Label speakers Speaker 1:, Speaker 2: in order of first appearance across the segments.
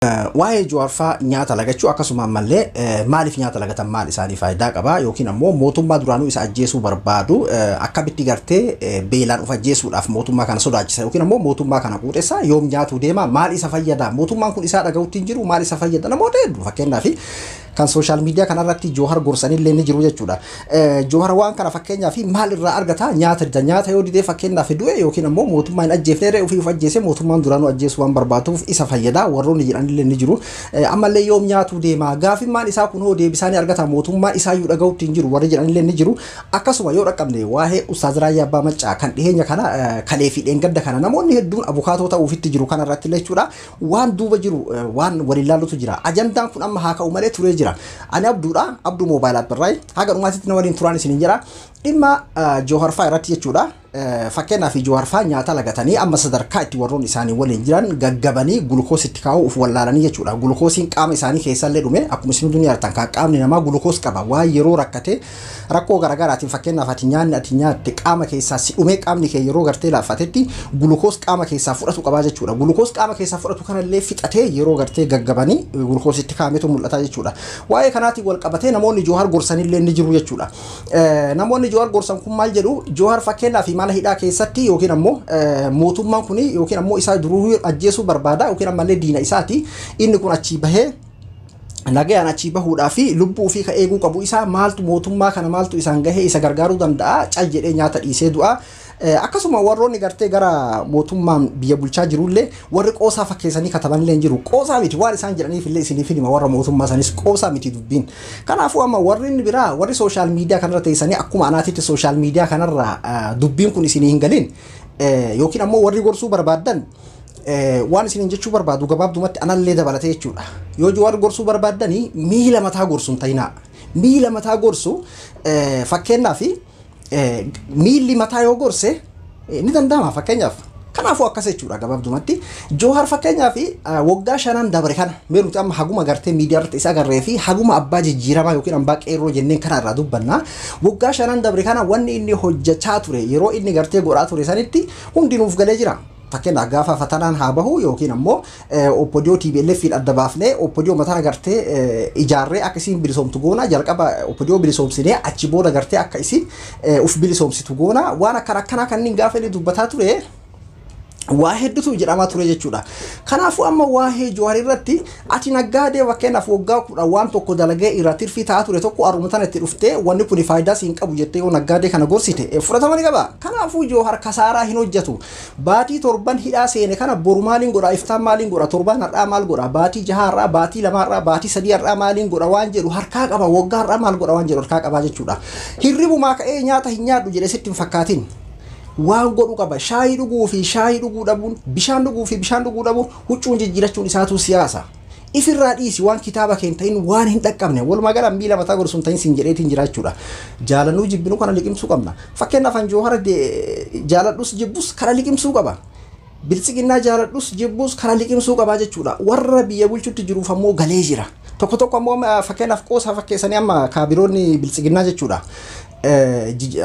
Speaker 1: Waa'ee Jawaarfaa nyaata lagachuu, akkasuma ammallee maaliif nyaata lagatan, maal isaanii faayidaa qaba, yookiin ammoo mootummaa duraanuu isa ajjeesuu barbaadu akkamitti gartee beelaan of ajjeesuudhaaf mootummaa kana sodaachisa yookiin ammoo mootummaa kana quuxessa, yoom nyaatuu deema, maal isa fayyada, mootummaan kun isaa dhaga'utti hin jiru, maal isa fayyada? Namoota hedduu fakkeenyaaf kan social media kanarratti Joohar gorsanillee ni jiru jechuudha. Joohar waan kana fakkeenyaaf maal irraa argata? Nyaata dida, nyaata yoo didee fakkeenyaaf du'e yookiin ammoo mootummaa hin ajjeefne, ofii of ajjeese, mootummaan duraanuu ajjeesuu waan barbaaduuf isa fayyada warroonni jedhanillee ni jiru. Ammallee yoom nyaatuu deema, gaafimmaan isaa kun hoo deebisaa ni argata, mootummaan isaayyuu dhaga'utti hin jiru warri jedhanillee ni jiru. Akkasuma yoo dhaqqabne waa'ee Ustaaz Raayyaa Abbaa Maccaa kan dhiheenya kana kalee fi dheengadda kana namoonni hedduun abukaatoo ta'uufitti jiru kanarratti illee jechuudha. Waan duuba jiru waan waliin laallutu jira. Ajandaan kun amma haa ka'u malee turee jira. Ani Abduudha, Abduu Moobaayil Abbirraay, haga dhumaatitti na waliin turaan isiniin jira. Dhimma Joohar fa'aa irratti jechuudha. Fakkeenyaaf Joohar fa'aa nyaata lagatanii amma sadarkaa itti warroon isaanii waliin jiran gaggabanii gulukoos itti kaa'uu uf wallaalanii jechuudha. Gulukoosiin qaama isaanii keessallee dhume. Akkuma isin hunduu ni argitan kan qaamni namaa gulukoos qaba. Waan yeroo rakkate rakkoo garaagaraatiin, fakkeenyaaf ati nyaanni ati nyaatte qaama keessaa si dhumee, qaamni kee yeroo gartee laaffatetti gulukoos qaama keessaa fudhatu qabaa jechuudha. Gulukoos qaama keessaa fudhatu kanallee fixatee yeroo gartee gaggabanii gulukoos itti kaa'ametu mul'ata jechuudha. Waa'ee kanaatiin wal qabatee namoonni Joohar gorsanillee ni jiru jechuudha. Namoonni Joohar gorsan kun maal jedhu? Joohar fakkeenyaaf mana hidhaa keessatti yookiin ammoo mootummaan kun yookiin ammoo isaa duruu ajjeesuu barbaada yookiin ammallee diina isaati. Inni kun achii bahee nagayaan achii bahuudhaa fi lubbuu ofii ka eeguu qabu isaa, maaltu mootummaa kana maaltu isaan gahee isa gargaaruu danda'a, cal jedhee nyaata dhiisee du'a. Akkasuma warroonni gartee gara mootummaan biyya bulchaa jirullee warri qoosaa fakkeessanii katabanillee hin jiru. Qoosaa miti, waan isaan jedhaniif illee isiniif hima, warra mootummaa sanis qoosaa miti dubbiin. Kanaafuu amma warri inni biraa warri social media kanarra teessanii akkuma anaatitti social media kanarra dubbiin kun isinii hin galin yookiin ammoo warri gorsuu barbaaddan, waan isiniin jechuu barbaadu gabaabdumatti anallee dabalatee jechuudha. Yoo warri gorsuu barbaaddanii miila mataa gorsu hin ta'inaa. Miila mataa gorsu, fakkeenyaaf miilli mataa yoo gorse ni danda'ama fakkeenyaaf. Kanaafuu akkas jechuudha gabaabdumatti. Joohar fakkeenyaaf waggaa 5n dabre kana mee nuti amma haguma gartee miidiyaa irratti isa agarree fi haguma abbaa jijjiiramaa yookiin abbaa qeerroo jenneen kana irraa dubbanna. Waggaa 5n dabre kana wanni inni hojjechaa ture, yeroo inni gartee godhaa ture sanitti hundi nuuf galee jira. Fakkeenyaaf gaafa fatanaan haa bahu yookiin ammoo OPDO TPLF adda baafnee OPDO mataa gartee ijaarree akka isiin bilisoomtu goona, jalqaba OPDO bilisoomsinee achi booda gartee akka isiin uf bilisoomsitu goona, waan akkana akkanaa kanneen gaafa inni dubbataa ture waa hedduutu jedhamaa ture jechuudha. Kanaafuu amma waa'ee Joohar irratti ati naggaadee fakkeenyaaf waggaa 10 waan tokko dalagee irraa tirfii ta'aa ture tokko haruma tana itti dhuftee wanni kun faayidaa siin qabu jettee yoo naggaadee kana gorsite fudhatama ni qaba. Kanaafuu Joohar kasaaraa hin hojjetu. Baatii 7n hidhaa seene kana boru maaliin godha, iftaan maaliin godha, torban har'aa maal godha, baatii 6 har'aa, baatii 2 har'aa, baatii 3 har'aa maaliin godha waan jedhu harkaa qaba, waggaa har'aa maal godha waan jedhu harkaa qaba jechuudha. Hirribumaa ka'ee nyaata hin nyaadhu jedhee sitti hin fakkaatin. Waan godhu qaba. Shaayii dhuguu fi shaayii dhuguu dhabuun, bishaan dhuguu fi bishaan dhuguu dhabuun, huccuun jijjiirachuun isaatu siyaasa. Ifirraa dhiisi waan kitaaba kee hin ta'in, waan hin dhaqqabne. Walumaa gala miila mataa gorsu hin ta'in siin jedheetiin jira jechuudha. Jaalannuu jibbinuu kana liqimsuu qabna. Fakkeenyaaf an Joohara jaaladhus jibbus kana liqimsuu qaba. Biltsiginnaa jaaladhus jibbus kana liqimsuu qabaa jechuudha. Warra biyya bulchutti jiruuf ammoo galee jira. Tokko tokko ammoo fakkeenyaaf qoosaa fakkeessanii amma kaabiroonni biltsiginnaa jechuudha.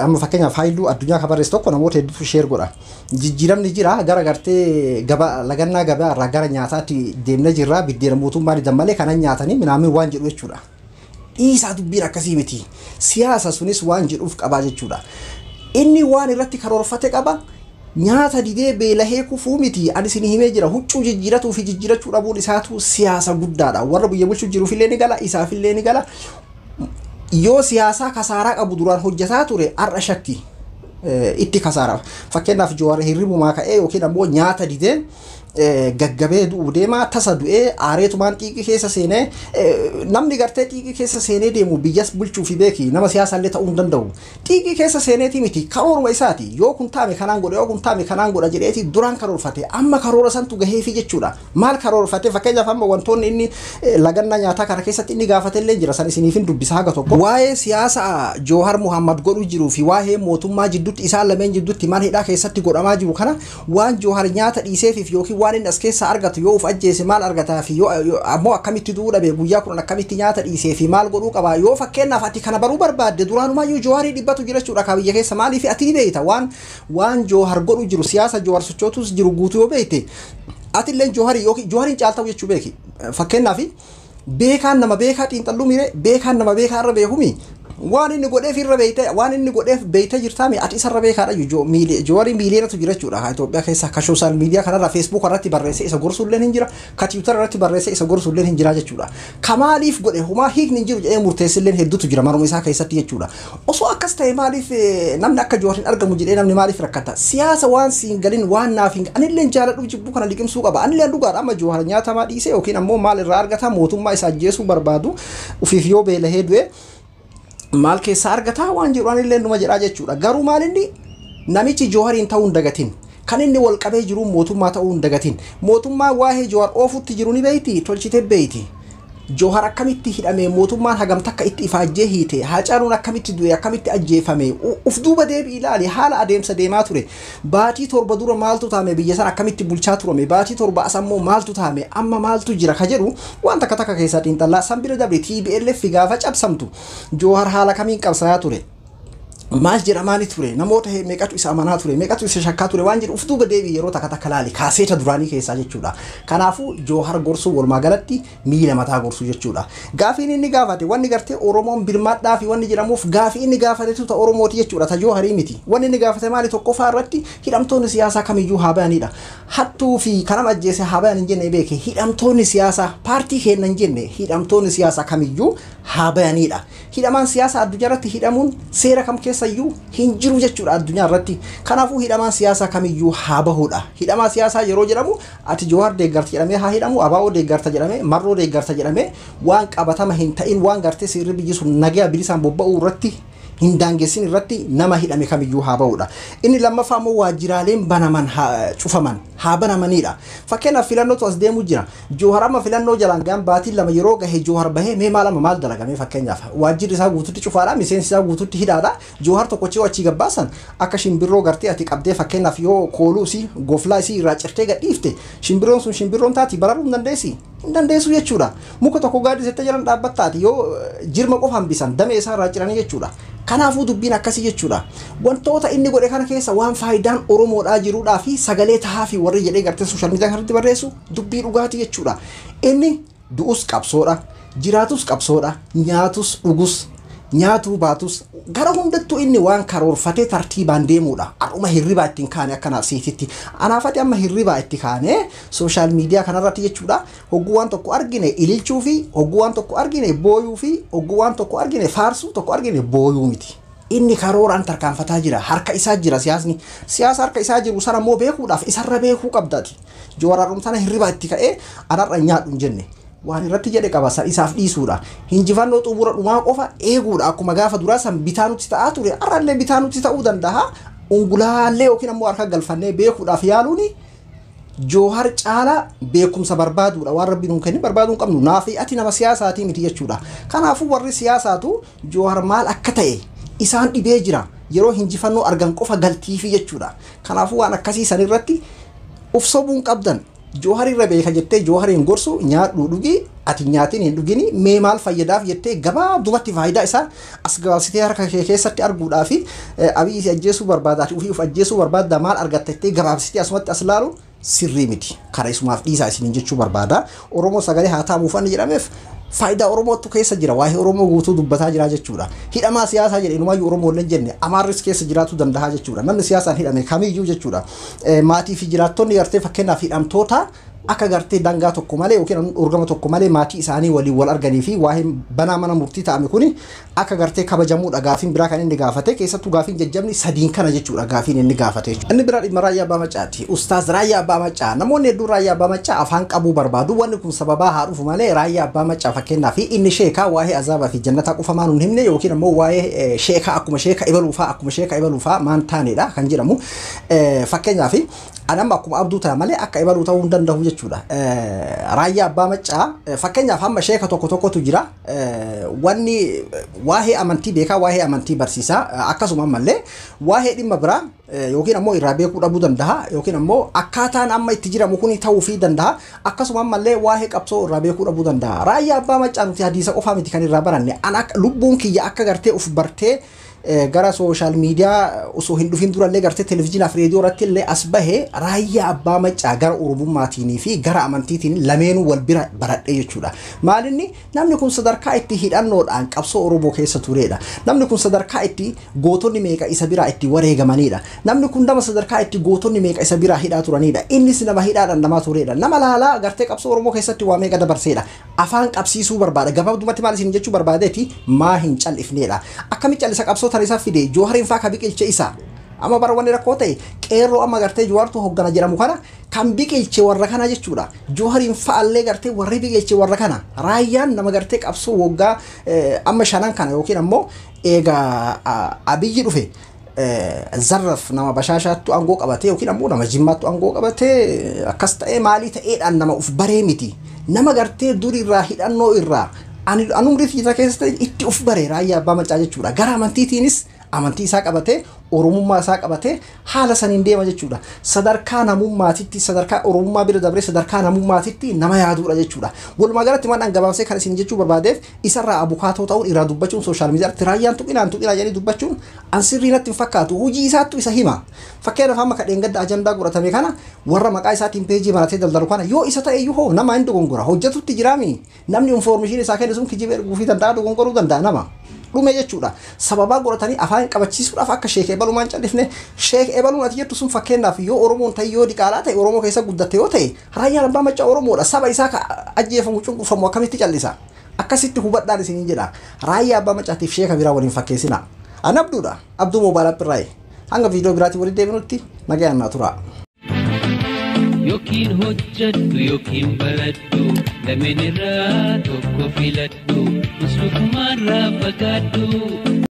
Speaker 1: Amma fakkeenyaaf Haayiluu Addunyaa kan barreesse tokko namoota hedduutu share godha. Jijjiiramni jira, gara gartee gabaa lagannaa gabaa irraa gara nyaataatti deemnee jirra, biddeena mootummaa didan malee kanan nyaatanii minaamin waan jedhu jechuudha. Dhiisaa, dubbiin akkasii miti. Siyaasa sunis waan jedhuuf qabaa jechuudha. Inni waan irratti karoorfate qaba. Nyaata didee beelahee kufuu miti. Ani isin himee jira. Huccuu jijjiiratuu fi jijjiirachuu dhabuun isaatu siyaasa guddaadha. Warra biyya bulchuu jiruufillee ni gala, isaafillee ni gala. Yoo siyaasaa kasaaraa qabu duraan hojjetaa ture, har'a shakki itti kasaara. Fakkeenyaaf Jawaar hirribumaa ka'ee yookiin ammoo nyaata didee gaggabee du'uu deema, tasa du'ee aareetumaan xiiqii keessa seenee, namni gartee xiiqii keessa seenee deemu biyyas bulchuu fi beeki nama siyaasaallee ta'uu hin danda'u. Xiiqii keessa seeneeti miti, karooruma isaati. Yoo kun taame kanaan godha, yoo kun taame kanaan godha jedheeti duraan karoorfate, amma karoora santu gaheefi jechuudha. Maal karoorfate? Fakkeenyaaf amma wantoonni inni lagannaa nyaataa kana keessatti inni gaafate illee jira, san isiniif hin dubbisa haga tokko. Waa'ee siyaasa Joohar Muhammad godhu jiruu fi waa'ee mootummaa jidduutti, isaan lameen jidduutti mana hidhaa keessatti godhamaa jiru kana, waan Joohar nyaata dhiiseefiif yookiin waan inni as keessaa argatu, yoo uf ajjeese maal argataa fi yoo ammoo akkamitti du'uu dhabe, guyyaa 10 akkamitti nyaata dhiisee fi maal godhuu qaba, yoo fakkeenyaaf ati kana baruu barbaadde, duraanumayyuu Jooharii dhibbatu jira jechuudha kaa biyya keessa. Maaliif? Ati ni beeyta waan Joohar godhu jiru, siyaasa Joohar sochootus jiru guutuu yoo beeyte, ati illee Jooharii yookiin Joohariin caalta'u jechuu beeki. Fakkeenyaaf beekaan nama beekaa xiinxalluu miire, beekaan nama beekaa irra beekumi. Waan inni godheef irra beeyte, waan inni godheef beeyte jirtaami, ati isarra beekaadha. Jawaarii miiliyoonatu jira jechuudha. Itoophiyaa keessa ka social media kanarra Facebook irratti barreessee isa gorsuulleen hin jira, ka Twitter irratti barreessee isa gorsuulleen hin jira jechuudha. Ka maaliif godhe homaa hiikni hin jiru jedhee murteessilleen hedduutu jira manuma isaa keessatti jechuudha. Osoo akkas ta'e maaliif namni akka Jawaar hin argamu jedhee namni maaliif rakkata? Siyaasa waan siin galin waan naaf hin anillee jaaladhu jibbuu kana liqimsuu qaba. Anillee dhugaadha, amma Jawaar nyaatamaa dhiisee yookiin ammoo maal irraa argata, mootummaa isa ajjeesuu barbaadu ufiif yoo beelahee du'e maal keessaa argataa waan jedhu anillee numa jedhaa jechuudha. Garuu maal inni namichi Jawaariin ta'uu hin dagatin. Kan inni wal qabee jiru mootummaa ta'uu hin dagatin. Mootummaa waa'ee Jawaar oofutti jiru ni beeyti, tolchitee beeyti. Jawaar akkamitti hidhame, mootummaan hagam takka itti ifaajjee hiite, Haacaaluun akkamitti du'e, akkamitti ajjeefame, uf duuba deebi'i ilaali haala adeemsa deemaa ture. Baatii 7 dura maaltu taame, biyya sana akkamitti bulchaa turame, baatii 7 as ammoo maaltu taame, amma maaltu jira ka jedhu waan takka takka keessaa xiinxallaa. San bira dabre TPLF gaafa cabsamtu Jawaar haala kamiin qabsaa'aa ture? Maal jedhamaani ture? Namoota meeqatu isa amanaa ture? Meeqatu isa shakkaa ture? Waan jedhu uf duuba deebi'i yeroo takka takka laali kaaseeta duraanii keessaa jechuudha. Kanaafuu Jawaar gorsuu walumaa galatti miila mataa gorsuu jechuudha. Gaafiin inni gaafate wanni gartee Oromoon birmadhaa fi wanni jedhamuuf gaafii inni gaafatetu ta Oromooti jechuudha, ta Jawaarii miti. Wanni inni gaafate maali? Tokkoffaa irratti hidhamtoonni siyaasaa kamiyyuu haa bayanidha. Hattuu fi kanama ajjeese haa bayan hin jenne beeke. Hidhamtoonni siyaasaa paartii kenna hin jenne, hidhamtoonni siyaasaa kamiyyuu haa bayanidha. Hidhamaan siyaasaa addunyaa irratti hidhamuun seera kam keessayyuu hin jiru jechuudha addunyaa irratti. Kanaafuu hidhamaan siyaasaa kamiyyuu haa bahudha. Hidhamaa siyaasaa yeroo jedhamu ati Jawaar deeggarta jedhamee haa hidhamu, ABO deeggarta jedhamee, Marroo deeggarta jedhamee waan qabatama hin ta'in, waan gartee seerri biyyi sun nagaya bilisaan bobba'uu irratti hin daangessin irratti nama hidhame kamiyyuu haa bahudha. Inni lammaffaa immoo waajjiraaleen banaman cufaman haa banamanidha. Fakkeenyaaf filannootu as deemu jira. Jawaar amma filannoo jalaan gaan baatiin 2 yeroo gahe Jawaar bahee mee maal amma maal dalagame? Fakkeenyaaf waajjirri isaa guututti cufaadha, miseensi isaa guututti hidhaadha. Jawaar tokkochi achii gabbaasan akka shimbirroo gartee ati qabdee fakkeenyaaf yoo kooluu isii goflaa isii irraa cirtee gadhiifte shimbirroon sun shimbirroon taati bararuu hin dandeessi. Hin dandeessu jechuudha. Muka tokko gaaddisettee jalan dhaabbattaati yoo jirma qofa hambisan damee isaa irraa ciranii jechuudha. Kanaafuu dubbiin akkasii jechuudha. Wantoota inni godhe kana keessa waan faayidaan Oromoodhaa jiruudhaa fi sagalee tahaa fi warri jedhee gartee social media kanarratti barreessu dubbii dhugaatii jechuudha. Inni du'us qabsoodha, jiraatus qabsoodha, nyaatus dhugus, nyaatuu baatus gara hundattuu inni waan karoorfatee tartiibaan deemuudha. Har'uma hirribaa ittiin kaane akkanaaf siititti. Anaafati amma hirribaa itti kaane social media kanarratti jechuudha. Hogguu waan tokko argine ililchuu fi hogguu waan tokko argine booyuu fi hogguu waan tokko argine faarsuu tokko argine booyuu miti. Inni karooraan tarkaanfataa jira. Harka isaa jira siyaasni. Siyaasa harka isaa jiru sana immoo beekuudhaaf isarra beekuu qabdaati. Jawaar har'um sana hirribaa itti ka'ee anarra nyaadhu hin jenne. Waan irratti jedhe qaba san isaaf dhiisuudha. Hinjifannoo xumura dhumaa qofa eeguudha. Akkuma gaafa duraa san bitaa nutti ta'aa ture, har'allee bitaa nutti ta'uu danda'a. Ungulaallee yookiin ammoo harka galfannee beekuudhaaf yaaluuni Jawaar caalaa beekumsa barbaaduudha. Waan rabbiin nuun kenne barbaaduu hin qabnu. Naafi ati nama siyaasaatii miti jechuudha. Kanaafuu warri siyaasaatu Jawaar maal akka ta'e isaan dhibee jira. Yeroo hinjifannoo argan qofa galtiifi jechuudha. Kanaafuu waan akkasii san irratti uf sobuun qabdan. Jawaar irra beeka jettee Jawaariin gorsu nyaadhu dhugi, ati nyaatiin hin dhugini mee maal fayyadaaf jettee gabaabdumatti faayidaa isaa as gabaabsitee harka kee keessatti arguudhaa fi Abiyyi si ajjeesuu barbaada, ati ofii of ajjeesuu barbaadda maal argatta jettee gabaabsitee asumatti as laalu sirrii miti. Karaa isumaaf dhiisaa isiniin jechuu barbaada. Oromoo sagalee haa taamuuf inni jedhameef faayidaa Oromootu keessa jira. Waa'ee Oromoo guutuu dubbataa jira jechuudha. Hidhamaa siyaasaa jedhe inumaayyuu Oromoo illee jenne Amaarris keessa jiraachuu danda'a jechuudha. Namni siyaasaan hidhame kamiyyuu jechuudha. Maatii fi jiraattonni gartee fakkeenyaaf hidhamtoota akka gartee dangaa tokko malee yookiin urgama tokko malee maatii isaanii waliin wal arganii fi waa'ee banaa mana murtii ta'ame kuni akka gartee kabajamuudha gaafiin biraa kan inni gaafate. Keessattuu gaafiin jajjabni sadiin kana jechuudha gaafiin inni gaafate. Inni biraa dhimma Raayyaa Abbaa Maccaati. Ustaaz Raayyaa Abbaa Maccaa namoonni hedduun Raayyaa Abbaa Maccaa afaan qabuu barbaadu. Wanni kun sababaa haa dhufu malee Raayyaa Abbaa Maccaa fakkeenyaaf inni sheekaa waa'ee azaabaa fi jannataa qofa maan hin himne yookiin ammoo waa'ee sheekaa akkuma sheeka ibaluufaa akkuma sheeka ibaluufaa maan taanedha kan jedhamu. Fakkeenyaaf anamma akkuma abduu ta'a malee akka ibaluu ta'uu hin danda'u jechuudha. Raayyaa Abbaa Maccaa fakkeenyaaf hamma sheeka tokko tokkotu jira. Wanni waa'ee amantii beekaa, waa'ee amantii barsiisaa, akkasuma ammallee waa'ee dhimma biraa yookiin ammoo irraa beekuu dhabuu danda'a yookiin ammoo akkaataan amma itti jiramu kun ta'uufii danda'a, akkasuma ammallee waa'ee qabsoo irraa beekuu dhabuu danda'a. Raayyaa Abbaa Maccaa nuti hadiisa qofaa miti kan irraa baranne. An akka lubbuun kiyya akka gartee uf bartee gara social media osoo hin dhufin durallee gartee televizyiinaaf reediyoo irratti illee as bahe Raayyaa Abbaa Maccaa gara Oromummaatiinii fi gara amantiitiin lameenuu wal bira baradhee jechuudha. Maalinni namni kun sadarkaa itti hidhannoodhaan qabsoo Oromoo keessa turedha. Namni kun sadarkaa itti gootonni meeqa isa biraa itti wareegamanidha. Namni kun nama sadarkaa itti gootonni meeqa isa biraa hidhaa turanidha. Innis nama hidhaadhaan namaa turedha. Nama laalaa gartee qabsoo Oromoo keessatti waa meeqa dabarseedha. Afaan qabsiisuu barbaada. Gabaabdumatti maal isin jechuu barbaadeeti maa hin cal'ifneedha. Akkamitti callisa qabsoo tan isaa fide Joohariin faa ka biqilche isa. Amma bara wanni rakkoo ta'e qeerroo amma gartee Joohartu hoggana jedhamu kana kan biqilche warra kana jechuudha. Joohariin fa'allee gartee warri biqilche warra kana. Raayyaan nama gartee qabsoo waggaa amma shanan kana yookiin ammoo eega Abiyyi dhufe zarraf nama bashaashaattu aangoo qabate yookiin ammoo nama jimmaattu aangoo qabate akkas ta'ee maalii ta'eedhaan nama uf baree miti. Nama gartee durirraa hidhannoo irraa ani umrii fiixa keessatti itti uf bare Raayyaa Abbaa Maccaa jechuudha. Gara amantiitiinis amantii isaa qabatee Oromummaa isaa qabatee haala saniin deema jechuudha. Sadarkaa namummaatitti sadarkaa Oromummaa bira dabree sadarkaa namummaatitti nama yaaduudha jechuudha. Walumaa galatti waan gabaabsee kan isin jechuu barbaadeef isarraa abukaatoo ta'uun irraa dubbachuun social media irratti Raayyaan tuqinaan tuqinaa jedhanii dubbachuun an sirrii natti hin fakkaatu. Hojii isaattu isa hima. Fakkeenyaaf amma kadheen gadda ajandaa godhatame kana warra maqaa isaatiin peejii banatee daldalu kana yoo isa ta'e iyyuu hoo nama hin dogongora hojjetutti jiraami. Namni information isaa kennu sun kijiba erguufii danda'a dogongoruu danda'a nama. Dhume jechuudha. Sababaa godhatanii afaan qabachiisuudhaaf akka sheek ebalumaan callifne sheek ebaluun ati jettu sun fakkeenyaaf yoo Oromoon ta'e yoo diqaalaa ta'e Oromoo keessa guddatte yoo ta'e Raayyaan Abbaa Maccaa Oromoodha. Saba isaa ka ajjeefamu cunqurfamu akkamitti callisa? Akkasitti hubadhaan isiniin jedha. Raayyaa Abbaa Maccaatiif sheeka biraa waliin fakkeessina. An Abduudha. Abduu Mobile App irraayi. Hanga viidiyoo biraatiin walitti deebinutti nagayaan naa tura.
Speaker 2: Yookiin hojjadhu yookiin baradhu, lameen irraa tokko filadhu, muslukumaarraa fagaadhu.